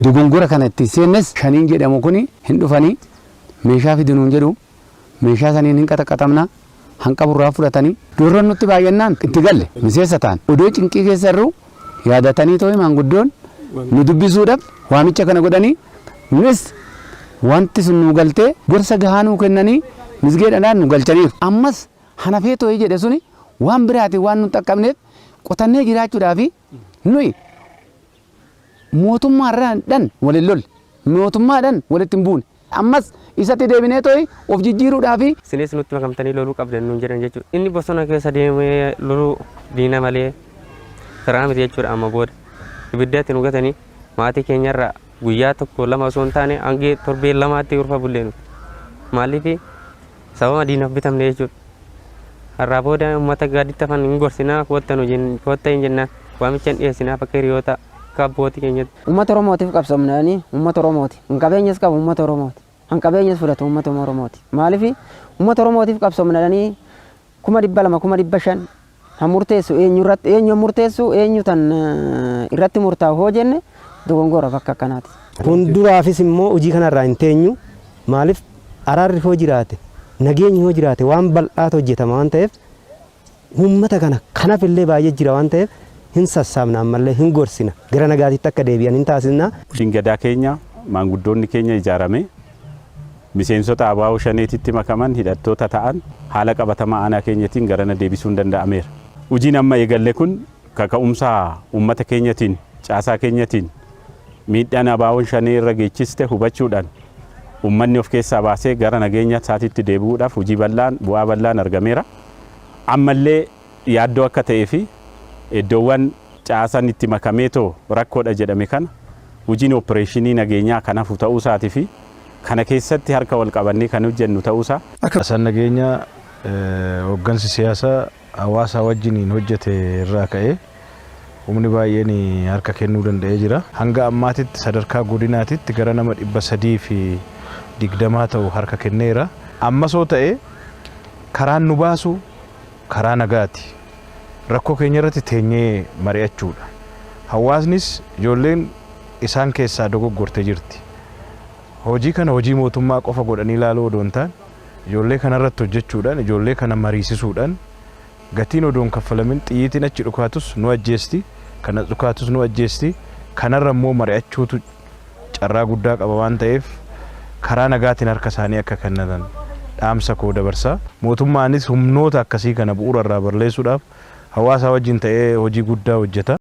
Dogongora kana itti seennes shaniin jedhamu kun hin dhufanii meeshaa fidinuun jedhu, meeshaa saniin hin qaxaqaxamna, hanqaburraa fudhatanii doorroon nutti baay'annaan itti galle miseensa ta'an. Odoo cinqii keessa irru yaadatanii too'i maanguddoon nu dubbisuudhaaf waamicha kana godhanii, nus wanti sun nu galtee gorsa gahaa nuu kennanii misgeedhaan nu galchaniiru. Ammas hanafee too'ii jedhe suni waan biraatiin waan nu xaqqabneef qotannee jiraachuudhaaf nuyi mootummaarraan dhan walin lolle, mootummaadhaan walitti hin buune. Ammas isatti deebinee too'i of jijjiiruudhaaf. Isinis nutti makamtanii loluu qabdan nuun jedhan jechuudha. Inni bosona keessa deemee loluu diina malee firaa miti jechuudha amma booda. Ibiddatti nu gatanii maatii keenyarraa guyyaa tokko lama osoo hin taane hanga torbee lamaatti urfa bullee nuti. Maaliif sababa diinaaf bitamne jechuudha. Har'aa booda uummata gaaditti hafan hin gorsinaa, kootta nu kootta hin jennaan, waamicha hin dhiyeessinaaf akka hiriyoota, akka abbootii keenyatti. Uummata Oromootiif qabsoomnanii uummata Oromooti. Hin qabeenyas qabu uummata Oromooti. Hin qabeenyas fudhatu uummata Oromooti. Maaliif uummata Oromootiif qabsoomnanii 200,000, 500,000 han murteessu eenyu irratti, eenyu murteessu, eenyu tan irratti murtaa'u hoo jenne dogongora bakka akkanaati. Fuulduraafis immoo hojii kanarraa hin teenyu. Maaliif araarri hoo jiraate, nageenyi hoo jiraate, waan bal'aatu hojjetama waan ta'eef, uummata kana kanaaf illee baay'ee jira waan ta'eef, hin sassaabna, ammallee hin gorsina, gara nagaatitti akka deebi'an hin taasisna. Gadaa keenya maanguddoonni keenya ijaarame miseensota ABO shaneetitti makaman, hidhattoota ta'an, haala qabatamaa aanaa keenyatiin garana deebisuun danda'ameera. Hojiin amma eegalle kun kaka'umsa uummata keenyatiin, caasaa keenyatiin, miidhaan ABO'n shanee irra geechiste hubachuudhaan uummanni of keessaa baasee gara nageenya isaatiitti deebi'uudhaaf hojii bal'aan, bu'aa bal'aan argameera. Ammallee yaaddoo akka ta'ee fi iddoowwan caasaan itti makameetoo rakkoodha jedhame kana hojiin opereeshinii nageenyaa kanafu ta'uu isaatii fi kana keessatti harka wal qabannee kan hojjennu ta'uusaa. Caasaan nageenyaa hooggansi siyaasaa hawaasa wajjiniin hojjete irraa ka'ee humni baay'een harka kennuu danda'ee jira. Hanga ammaatitti sadarkaa godinaatitti gara nama 320 ta'u harka kenneera. Ammasoo ta'e karaan nu baasu karaa nagaati. Rakkoo keenya irratti teenyee mari'achuudha. Hawaasnis ijoolleen isaan keessaa dogoggorte jirti. Hojii kana hojii mootummaa qofa godhanii ilaaluu odoo hin taane, ijoollee kana irratti hojjechuudhaan, ijoollee kana mariisisuudhaan, gatiin odoo hin kaffalamin xiyyiitiin achi dhukaatus nu ajjeesti, kanas dhukaatus nu ajjeesti, kanarra immoo mari'achuutu carraa guddaa qaba waan ta'eef, karaa nagaatiin harka isaanii akka kennatan dhaamsa koo dabarsa. Mootummaanis humnoota akkasii kana bu'uura irraa balleessuudhaaf hawaasa wajjin ta'ee hojii guddaa hojjeta.